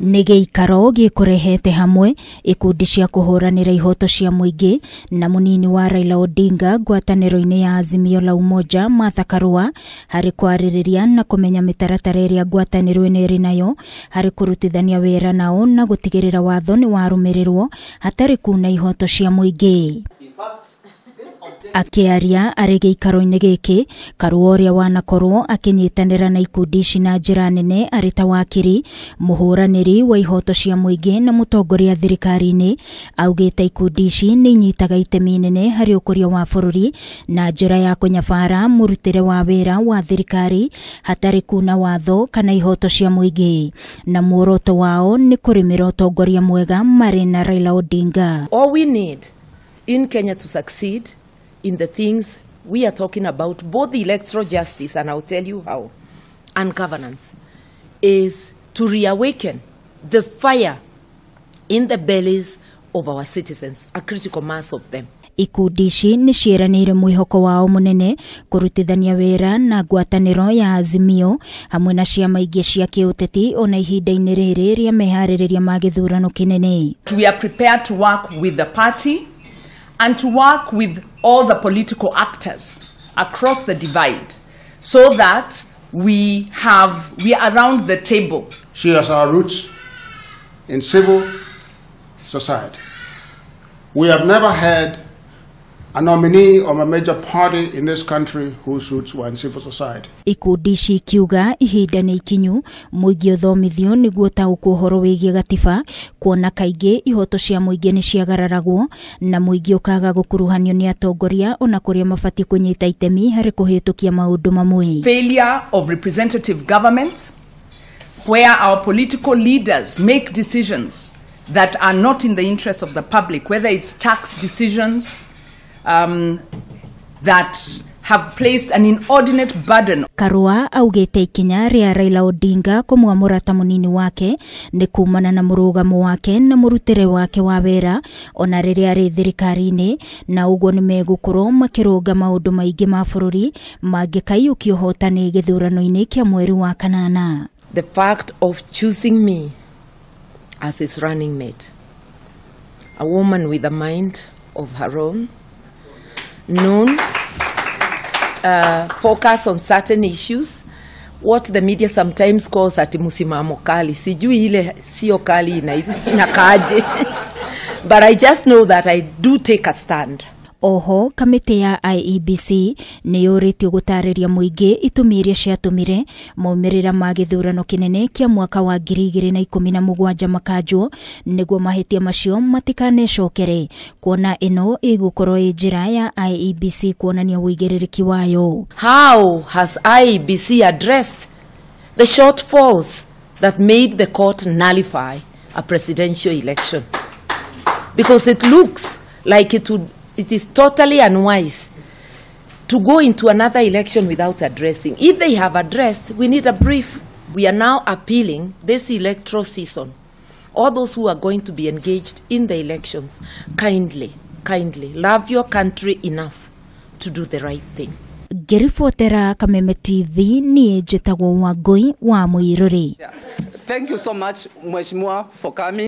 Nĩ gĩikaro gĩkũrehete hamwe ikundi cia kũhũranĩra ihoto cia mũingĩ na mũnini wa Raila Odinga ngwatanĩro-inĩ ya Azimio la Umoja Martha Karua harĩ kwarĩrĩria na kũmenya mĩtaratara ĩrĩa ngwatanĩro ĩno ĩrĩ nayo harĩ kũrutithania wĩra nao na gũtigĩrĩra watho nĩ warũmĩrĩrwo hatarĩ kuna ihoto cia mũingĩ. Akĩaria arĩ gĩikaro-inĩ gĩkĩ, Karua ũrĩa wanakorwo akĩnyitanĩra na ikundi ici na njĩra nene arĩ ta wakiri, mũhũranĩri wa ihoto cia mũingĩ na mũtongoria thirikari-inĩ, augĩte ikundi ici nĩ inyitaga itemi inene harĩ ũkũria wa bũrũri na njĩra ya kũnyabara mũrutĩre wa wĩra wa thirikari hatarĩ kuna watho kana ihoto cia mũingĩ, na muoroto wao nĩ kũrĩmĩra ũtongoria mwega marĩ na Raila Odinga. All we need in Kenya to succeed in the things we are talking about, both the electoral justice, and I'll tell you how, and governance, is to reawaken the fire in the bellies of our citizens, a critical mass of them. Ikundi ici nĩ ciĩranĩire mwĩhoko wao mũnene kũrutithania wĩra na ngwatanĩro ya Azimio hamwe na ciama ingĩ cia kĩũteti ona ihinda-inĩ rĩrĩ rĩa meharĩrĩria ma gĩthurano kĩnene. We are prepared to work with the party and to work with all the political actors across the divide so that we are around the table. She has our roots in civil society. We have never had a nominee of a major party in this country whose roots were in civil society. Ikundi ici ikiuga ihinda nĩ ikinyu mũingĩ ũthomithio nĩguo ũtaũkwo ũhoro wĩgiĩ gatiba, kuona kaingĩ ihoto cia mũingĩ nĩ ciagararagwo na mũingĩ ũkaga gũkuruhanio nĩ atongoria ona kũrĩa mabatiĩ kũnyita itemi harĩ kũhĩtũkia maũndũ mamwe. Failure of representative governments where our political leaders make decisions that are not in the interest of the public, whether it's tax decisions that have placed an inordinate burden. Karua augĩte ikinya rĩa Raila Odinga kũmwamũra ta mũnini wake nĩ kumana na mũrũgamo wake na mũrutĩre wake wa wĩra ona rĩrĩa arĩ thirikari-inĩ, na ũguo nĩ megũkorwo makĩrũnga maũndũ maingĩ ma bũrũri mangĩkaiyũkia ũhotani gĩthurano-inĩ kĩa mweri wa kanana. The fact of choosing me as his running mate, a woman with a mind of her own, known, focus on certain issues, what the media sometimes calls ati msimamo kali. Sijui ile sio kali inakaaje. But I just know that I do take a stand. Oho, kamĩtĩ ya IEBC nĩ yũrĩtio gũtarĩria mũingĩ itũmi iria ciatũmire maumĩrĩra ma gĩthurano kĩnene kĩa mwaka wa 2017 makanjwo nĩguo mahĩtia macio matikanecokere, kuona ĩno ĩgũkorwo ĩ njĩra ya IEBC kuonania ũigĩrĩrĩki wayo. How has IEBC addressed the shortfalls that made the court nullify a presidential election? Because it looks like it is totally unwise to go into another election without addressing. If they have addressed, we need a brief. We are now appealing this electoral season. All those who are going to be engaged in the elections, kindly, kindly love your country enough to do the right thing. Ngĩribotera Kameme TV, niĩ njĩtagwo Wangũi wa Mũirũrĩ. Thank you so much, Mheshimiwa, for coming.